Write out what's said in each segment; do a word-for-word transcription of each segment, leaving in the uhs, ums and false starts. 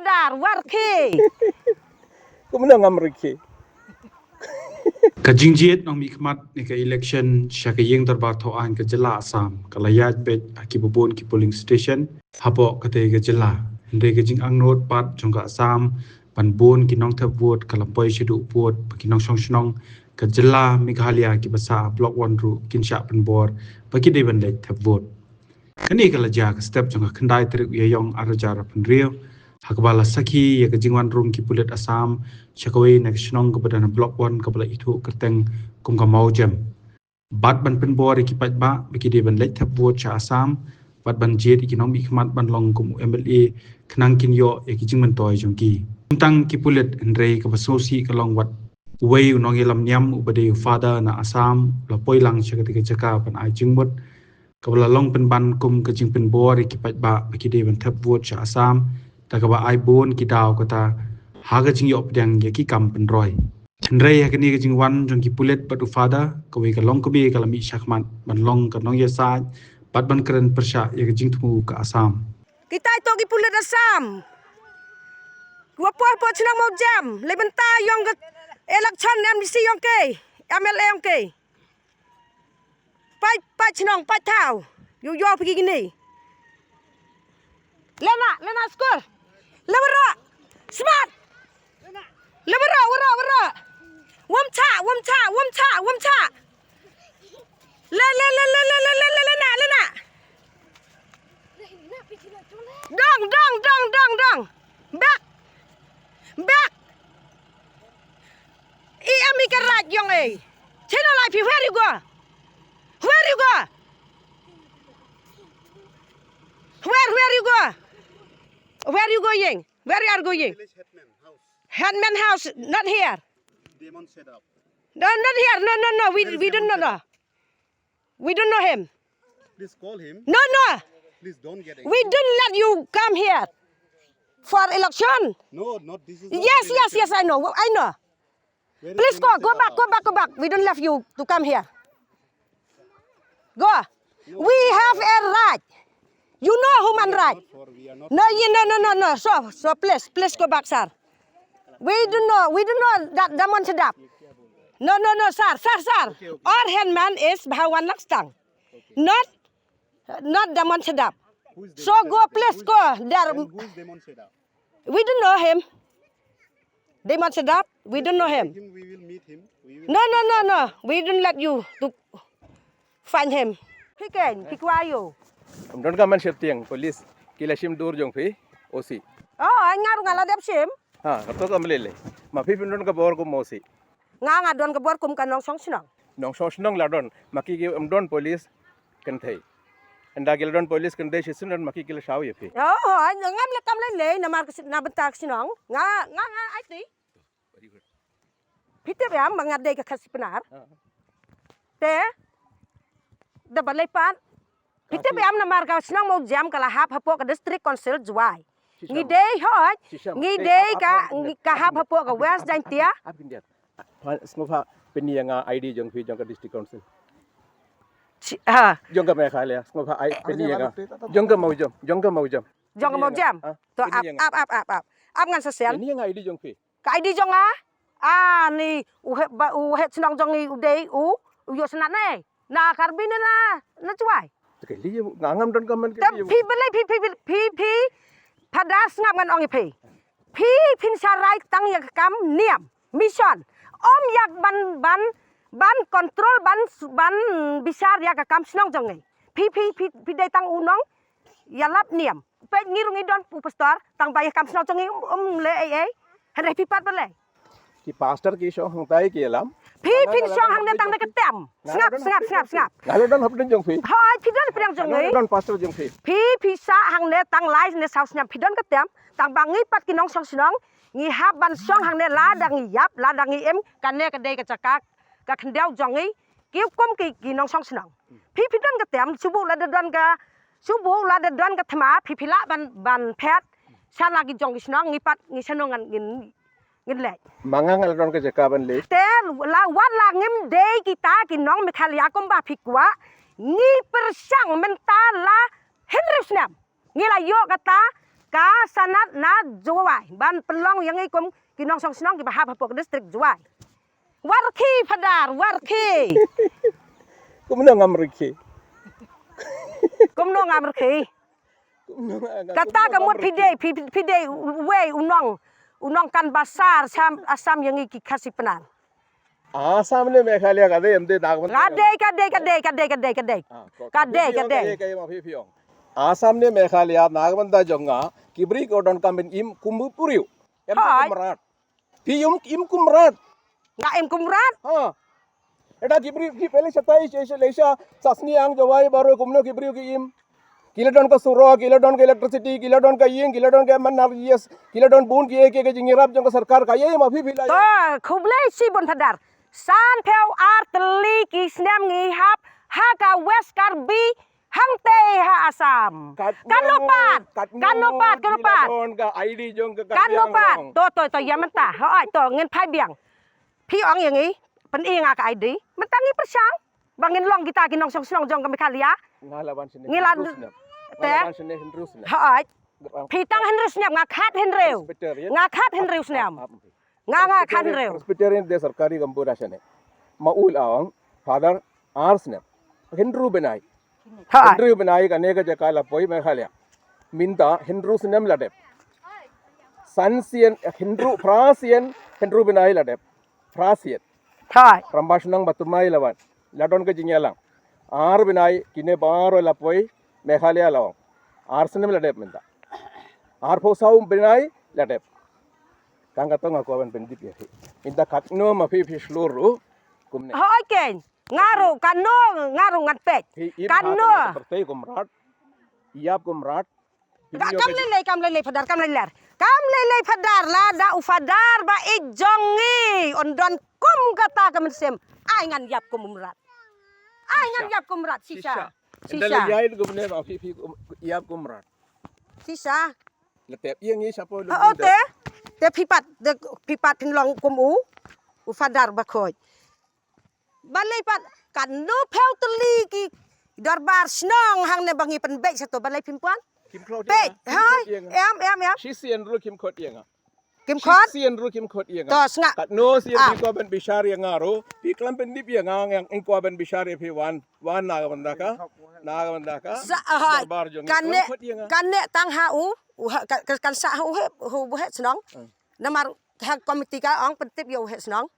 Dar, war ki. Kumno ngam rikhi. Ka jingjied nongmihkhmat ne ka election sha ka ïing dorbar thaw aiñ ka jylla Assam ka la ïaid beit ha ki babun ki polling station hapoh katei ka jylla. Hynrei ka jingangnud pat jong ka Assam ban bun ki nongthep vote ka la poi shaduh vote ba ki nongshong shnong ka jylla Meghalaya kiba sah ha Block One ruh kin shah pynbor ba ki dei ban leit thep vote. Kane ka la jia ka step jong ka khyndai tarik u Ïaïong ar hajar arphew hynriew, ha kaba la sakhi ïa ka jingwan rung ki pulit Assam sha kawei na ka shnong kaba don ha Block One kaba la ithuh kyrteng kum ka Mawjem. Bad ban pynbor ïa ki paidbah ba ki dei ban leit thep vote sha Assam bad ban jied ïa ki nongmihkhmat ban long kum u M L A khnang kin ïoh ïa ki jingmyntoi jong ki. Ym tang ki pulit hynrei kaba sngewsih ka long wat uwei u nongïalam niam uba dei u father na Assam la poi lang sha katei ka jaka ban ai jingmut kaba la long pynban kum ka jingpynbor ïa ki paidbah ba ki dei ban thep vote sha Assam, da kaba ai bun ki daw kata ha ka jingïoh pdiang ïa ki kam pynroi. Hynrei ha kane ka jingwan jong ki pulit bad u father, kawei ka longkmie ka la mih shakhmat ban long ka nongïasaid bad ban kren pyrshah ïa ka jingthmu ka Assam. Kitai to ki pulit Assam. Wa poi poi chnong Mawjem, lei bynta ïong ka election M D C ïong ki, M L A ïong ki. Pait, pait chnong, pait thaw. Ïoh, ïoh phi kine. Lena, lena skul. Le wara. Smart. Le wara, wara, wara. Wam cha, wam cha, wam cha, wam cha. Le, le, le, le, le, le, le, le, lena, lena. Dong, dong, dong, dong, dong. Back. Back. I am i ka raj yong e. Chino lai phi, where you go? Where you go? Where, where you go? Where you going? Where you are going? Village headman house. Headman house, not here. Demon set up. No, not here. No, no, no. We, we don't know. No. We don't know him. Please call him. No, no. Please don't get angry. We don't let you come here for election. No, not this is not Yes, an yes, election. Yes, I know. I know. Where is Please the go, go Minister back, go Baba? Back, go back. We don't let you to come here. Go. No, We we have are a right. You know human We are right. Not for, we are not No, for you, no, no, no, no. So, so please, please go back, sir. We don't know, we don't know that Damon Sedap. No, no, no, sir, sir, sir. Okay, okay. Our headman is Bhawan Lakstang. Okay. Not, not Damon Sedap. Who is So Damon go, Sedap? Please Who is, go there. Then who is Damon Sedap? We don't know him. Damon Sedap, we don't know him. Him, we will meet him. We will No, no, no, no. We don't let you to find him. Phi ken, phi kwah ïoh. Ym don ka man sheptieng, police. Ki la shim dur jong phi, O C. Oh, ai nga ruh nga la dep shim. Ha, ka to ka mlele. Ma phi phin don ka bor kum O C. Nga nga don ka bor kum ka nongshong shnong. Nongshong shnong la don. Ma ki ki ym don police kynthei. Ynda ki la don police kynthei shisien don ma ki ki la shaw ïa phi. Oh, oh, ai ngam la kam lei lei namar ka shi-, na bynta ka shnong. Nga, nga, nga, ai ti. Phi tip ïa ma nga dei ka Khasi Pnar. Ah. Te da balei pat. Phi tip ïa namar ka shnong Mawjem ka la hap hapoh ka District Council Jowai. Ngi dei hoj, ngi dei ka, ngi ka hap hapoh ka West Jaintia. Sngewbha pyni ïa nga I D jong phi jong ka District Council. Chi-, ha. Jong ka Meghalaya, sngewbha ai pyni ïa nga. Jong ka Mawjem, jong ka Mawjem. Jong ka Mawjem. To ap, ap, ap, ap, ap. Ap ngan sa send. Pyni ïa nga I D jong phi. Ka I D jong nga. Ah, ni, u he-, ba, u head shnong jong ngi u dei, u, u ïoh sna ne. Na Karbi ne na, na Jowai. Te ka liu, nga ngam don ka man ka Te liu. Phi balei, phi, phi, phi, phi, phi, phadar sngap ngan ong ïa phi. Phi, phin sharai tang ïa ka kam niam, mission. Ym ïa ban, ban, ban control, ban, ban bishar ïa ka kam shnong jong ngi. Phi, phi, phi, phi dei tang u nong ïalap niam. Peit ngi ruh ngi don u pastor, tang ba ïa kam shnong jong ngi um, um leh ei ei. Hynrei phi pat balei. Ki pastor ki shong hangtai ki ïalam. Phi phin shong hangne tang ne ka tem. Sngap, sngap, sngap, sngap. Nga la don hapdeng jong phi. Hoi, phi don hapdeng jong ngi. Nga la don pastor jong phi. Phi phi sah hangne tang lai ne saw snem phi don ka tem. Tang ba ngi pat ki nongshong shnong. Ngi hap ban shong hangne lada ngi ïap, lada ngi im, kane ka dei ka jaka ka khyndew jong ngi. Ki hukum ki, ki nongshong shnong. Phi phi don ka tem, shu buh lada don ka, shu buh lada don ka thma, phi phi lah ban, ban phet. Sha la ki jong ki shnong, ngi pat, ngi shano ngan, ngin, ngin leh. Ma nga nga la don ka jaka ban leh. Te, la, wat la ngim dei kita ki nong Meghalaya kumba phi kwah, ngi pyrshang mynta la hynriew snem. Ngi la ïoh kata, ka sanad na Jowai ban pynlong ïa ngi kum ki nongshong shnong kiba hap hapoh ka district Jowai. Wat rkhie Phadar, wat rkhie. Kumno ngam rkhie? Kumno ngam rkhie? Kumno ngam, kata kumno ka ngam mut phi rkhie? Dei, phi, phi dei uwei u nong, u nongkynmaw ba sar Assam, Assam ïa ngi ki Khasi Pnar. Assam ne Meghalaya ka dei, em dei Naga Banda. Ka dei, ka dei, ka dei, ka dei, ka dei, ka dei. Ah, ko-, ka dei, ka dei. Ka dei, ka dei, ma phi phi ong. Assam ne Meghalaya, Naga Banda jong nga, ki briew ki donkam ban im kum u briew. Em dei kum mrad. Phi im, im kum mrad. Nga im kum mrad? Ha. Eta ki briew ki pele shatai, she, she, leisha, Sasni ang Jowai Baro kumno ki briew ki im. Ki la don ka surok, ki la don ka electricity, ki la don ka ïing, ki la don ka man nar yes, ki la don bun ki, ki, ki jingïarap jong ka sorkar, ka ïa ma phi phi la. To, khublei shibun Phadar. Sanphew ar tylli ki snem ngi hap ha ka West Karbi hangtei ha Assam. Katno, katno pat, katno, katno pat, katno pat. Ki la don ka I D jong ka Karbi Anglong. Katno pat. To, to, to, ïa mynta. Hooid, to, ngin phai biang. Phi ong ïa ngi, pyni nga ka I D. Mynta ngi pyrshang ba ngin long kita ki nongshong shnong jong ka Meghalaya. Nga la wan shane. Ngi la hynriew snem. Te? Nga la wan shane hynriew snem. Hooid. Phi tang hynriew snem, nga khat hynriew. Presbyterian. Nga khat hynriew snem. Ap, ap, ap. Nga, nga khat hynriew. Presbyterian de sarkari kampura shane. Ma u la ong, Father, ar snem. Hynriew bnai. Hooid. Hynriew bnai kane ka jaka la poi Meghalaya. Mynta hynriew snem la dep. San sien, hynriew, phra sien, hynriew bnai la dep. Phra sien. Hooid. Rangbah shnong ba thymmai la wan. La don ka jingïalang. Ar bnai kine baroh la poi Meghalaya la ong. Ar snem la dep mynta. Arphew saw bnai la dep. Tang katto nga kwah ban pyndep ïa phi. Mynta katno ma phi phi shlur ruh kumne. Hooid keiñ. Nga ruh katno, nga ruh ngan peit. Phi im ha katno. Katno pyrthei kum mrad. Ïap kum mrad. Ka, kam lei lei, kam lei lei Phadar, kam lei lei. Kam lei lei Phadar, lada u Phadar ba ïeit jong ngi un don kum kata ka mynsiem. Ai ngan ïap kum u mrad. Ai ngan ïap kum u mrad, shisha. Shisha. Shisha. Ynda lei ïa kumne ba phi phi kum, ïap kum u mrad. Shisha. La tep ïa ngi shapoh. Oh, te. Te phi pat, te phi pat phin long kum u, u Phadar Bakhuid. Balei pat katno phew tylli ki dorbar shnong hangne ba ngi pynbeit shato, balei phim pan? Kim khlot ïa nga. Beit, hoi, em, em, em. Shisien ruh kim khlot ïa nga. Kim khlot? Shisien ruh kim khlot ïa nga. To, sngap. Katno sien phi kwah ban bishar ïa nga ruh. Phi khlem pyndep ïa nga, nga kwah ban bishar ïa phi wan. Wan na ka bynta ka. Na ka bynta ka. Sa, hoi. Dorbar jong ngi. Kane, khlem khlot ïa nga. Kane tang ha u, u ha, ka, ka, kan sa ha u he, u he shnong. Hmm. Namar ha komiti ka ong pyntip ïa u he shnong.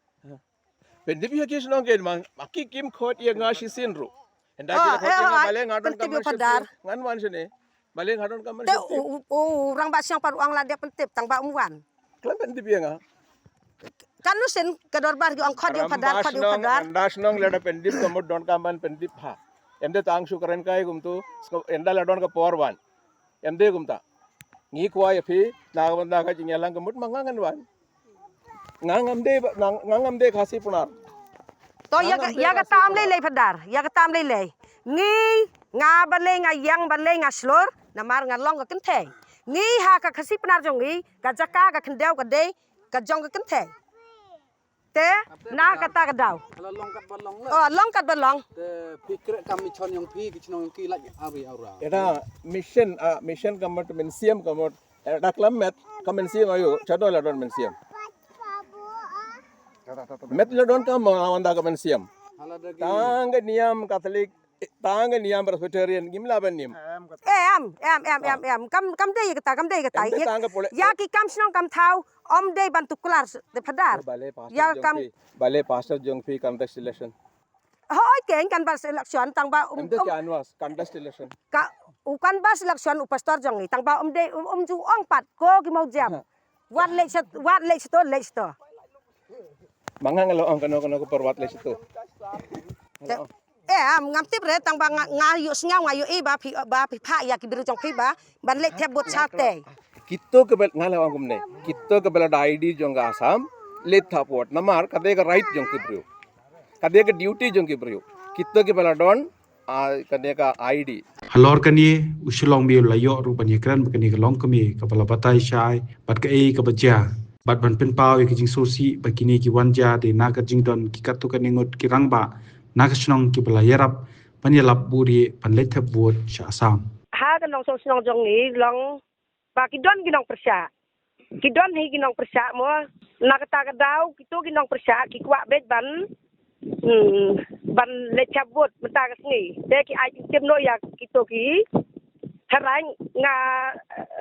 Pyndip ïa ki shnong kein ma, ma ki kim khlot ïa nga shisien ruh. Ynda ki la khlot ïa nga, balei nga don ka man shisien. Ngan wan shane. Balei nga don ka man shisien. Te u, u, u rangbah shnong pat u ong la dep pyntip tang ba um wan. Khlem pyndip ïa nga. Katno sien ka dorbar ki ong khlot ïa u Phadar, khlot ïa u Phadar. Rangbah shnong, rangbah shnong lada pyndip ka mut don ka man pyndip ha. Em dei tang shu kren kai kumtu, ynda la don ka por wan. Em dei kumta. Ngi kwah ïa phi, na ka bynta ka jingïalang ka mut ma nga ngan wan. Nga ngam dei ba, nga, nga ngam dei Khasi Pnar. To ïa ka, ïa kata ym lei lei Phadar, ïa kata ym lei lei. Ngi, nga balei nga ïeng balei nga shlur, namar nga long ka kynthei. Ngi ha ka Khasi Pnar jong ngi, ka jaka ka khyndew ka dei, ka jong ka kynthei. Te, na kata ka daw. Hala long kat ba long le. Oh, long kat ba long. Te, phi khreh kam mission jong phi, ki shnong jong ki lait ari aura. Eda mission, ah, mission ka mut mynsiem ka mut. Eda klam met, ka mynsiem ayo, shadoh la don mynsiem. Met la don ka mo, wan da ka mynsiem. Hala da ki. Tang ka niam Catholic, tang ka niam Presbyterian, ngim lah ban niam. Em, em, em, em, em. Kam, kam dei kata, kam dei kata. Em dei tang ka pole. Ïa ki kam shnong kam thaw, ym dei ban tuklar, dei Phadar. Balei pastor jong phi, balei pastor jong phi contest election. Hooid keiñ contest election, tang ba um, em dei um, ki anwas, contest election. Ka, u contest election, u pastor jong ngi, tang ba um dei, um, um ju ong pat, ko ki mawjam. Wat leit sha, wat leit shato, leit shato. Ma nga nga la ong kano kano ka por wat leit shato. Te, eh, am, ngam tip re tang ba nga, nga ïohsngew nga ïohi ba phi, ba phi phah ïa ki briew jong phi ba ban leit thep vote shatei. Kito kiba, nga la ong kumne. Kito kiba la da I D jong ka Assam leit thep vote. Namar ka dei ka right jong ki briew. Ka dei ka duty jong ki briew. Kito kiba la don ah, kane ka I D. Halor kane, u Shillong Mail u la ïoh ruh ban ïakren bad kane ka longkmie kaba la batai shai bad kaei kaba jia bad ban pynpaw ïa ka jingsngewsih ba kine ki wan jia dei na ka jingdon ki katto katne ngut ki rangbah na ka shnong kiba la ïarap ban ïalap buhrieh ban leit thep vote sha Assam. Ha ka nongshong shnong jong ngi long ba ki don ki nongpyrshah. Ki don hi ki nongpyrshah mo. Na kata ka daw kito ki nongpyrshah ki kwah beit ban, hmm, ban leit shah vote mynta ka sngi. Te ki ai jingtip noh ïa kito ki tharai, nga,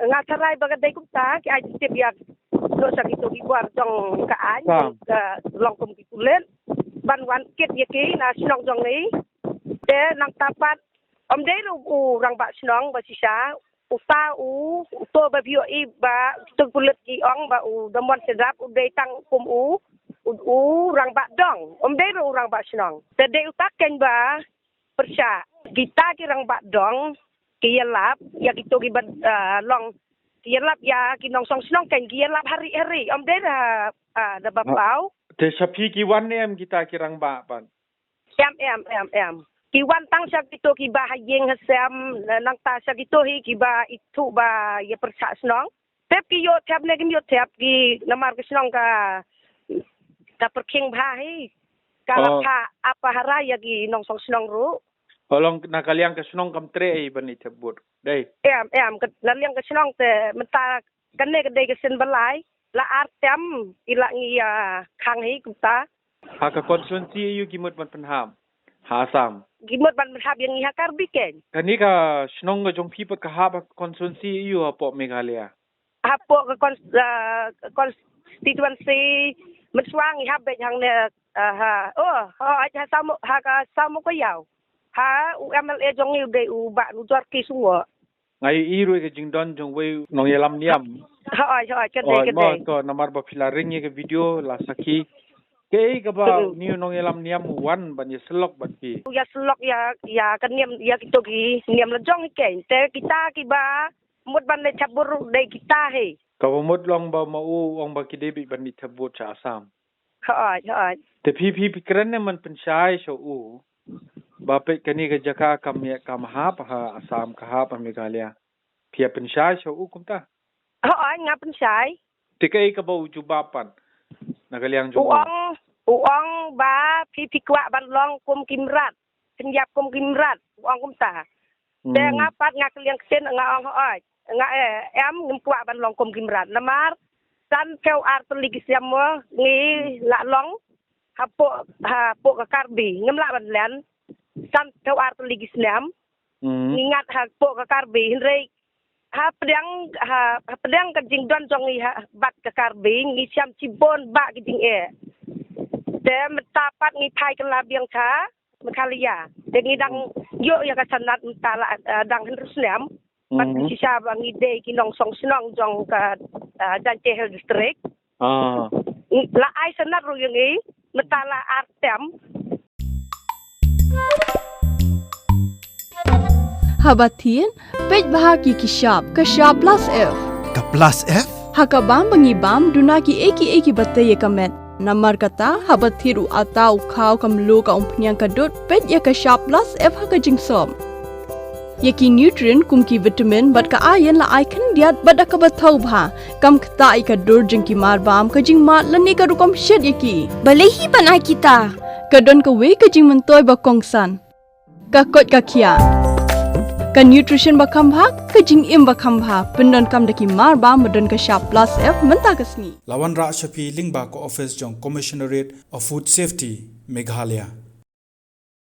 nga tharai ba ka dei kumta, ki ai jingtip ïa noh sha kito ki bor jong ka aiñ, ka long kum ki pulit, ban wan kit ïa ki na shnong jong ngi. Te nangta pat ym dei ruh u rangbah shnong ba shisha, uta u, uto ba phi ïohi ba kito pulit ki ong ba u Damon Sendap u dei tang kum u, u, u rangbah dong, ym dei ruh u rangbah shnong. Te dei uta keiñ ba pyrshah. Kita ki rangbah dong ki ïalap ïa kito ki ba, ah, long, ki ïalap ïa ki nongshong shnong keiñ, ki ïalap hari hari, ym dei da, ah, da ba paw. Te sha phi ki wan ne em kita ki rangbah pat? Em, em, em, em. Ki wan tang sha kito ki ba ha ïing ha sem, na-, nangta sha kito hi ki ba ithuh ba ïa pyrshah shnong. Tep ki ïoh tep ne kim ïoh tep ki, namar ka shnong ka, ka pyrkhing bha hi. Ka la pha apa hara ïa ki nongshong shnong ruh. Halong na ka liang ka shnong kam treh hi ban ïa tep vote. Dei. Em, em, ka, na liang ka shnong te mynta kane ka dei ka sien ba lai. La ar tem i la ngi ïa khang hi kumta. Ha ka constituency ïa u ki mut ban pynhap ha Assam? Ki mut ban pynhap ïa ngi ha Karbi keiñ. Kane ka shnong ka jong phi pat ka hap ha ka constituency ïa u hapoh Meghalaya? Hapoh ka cons-, ah, constituency mynshuwa ngi hap beit hangne, ah, ha. Oh, ha, ha Samu-, ha ka Samukaïaw. Ha u M L A jong ngi u dei u Bah Nujorki Sungo. Nga ïohi ruh ïa ka jingdon jong uwei u nongïalam niam. Hooid, hooid, ka dei, ka dei. Mo, to namar ba phi la ring ïa ka video la sakhi. Kaei kaba une u nongïalam niam u wan ban ïasyllok bad phi? U ïasyllok ïa, ïa ka niam, ïa kito ki niam la jong hi keiñ. Te kita kiba mut ban leit shah vote ruh dei kita hi. Kaba mut long ba ma u ong ba ki dei beit ban leit shah vote sha Assam. Hooid, hooid. Te phi, phi, phi kren ne ban pynshai sha u ba peit kane ka jaka kam ïa, kam hap ha Assam, ka hap ha Meghalaya? Phi ïa pynshai sha u kumta? Hooid, nga pynshai. Te kaei kaba u jubab pat na ka liang jong u? U ong, u ong ba phi, phi kwah ban long kum ki mrad, pynïap kum ki mrad, u ong kumta. Te nga pat nga kylliang ktien nga ong hooid. Nga, eh, em, ngim kwah ban long kum ki mrad. Namar san phew ar tylli ki snem mo ngi la long hapoh, hapoh ka Karbi, ngim lah ban len. San phew ar tylli ki snem ngi ngat hapoh ka Karbi, hynrei hapdeng, ha, hapdeng ka jingdon jong ngi ha bad ka Karbi ngi shem shibun bah ki jingeh. Te mynta pat ngi phai kylla biang sha Meghalaya. Te ngi dang ïoh ïa ka sanad mynta la, eh, dang hynriew snem. Bad shisha ba ngi dei ki nongshong shnong jong ka, eh, Jaintia Hills District. Ah. La ai sanad ruh ïa ngi mynta la ar term. Haba thied, peit bha ki, ki shap, ka shap plus F. Ka plus F? Ha ka bam ba ngi bam, duna kiei kiei kiba tei ïa ka met. Namar kata, haba thied u atta, u khaw, ka mluh, ka umphniang, ka dud, peit ïa ka shap plus F ha ka jingsop. Ïa ki nutrient kum ki vitamin bad ka iron la ai khyndiat bad da kaba thaw bha. Kam ktah ïa ka dur jong ki mar bam, ka jingmad lane ka rukom shet ïa ki. Balei hi ban ai kita? Ka don kawei ka jingmyntoi ba kongsan. Ka koit ka khiah. Ka nutrition ba kham bha, ka jingim ba kham bha. Pyndonkam da ki mar bam ba don ka shap plus F mynta ka sngi. La wanrah sha phi lyngba ka office jong Commissionerate of Food Safety, Meghalaya.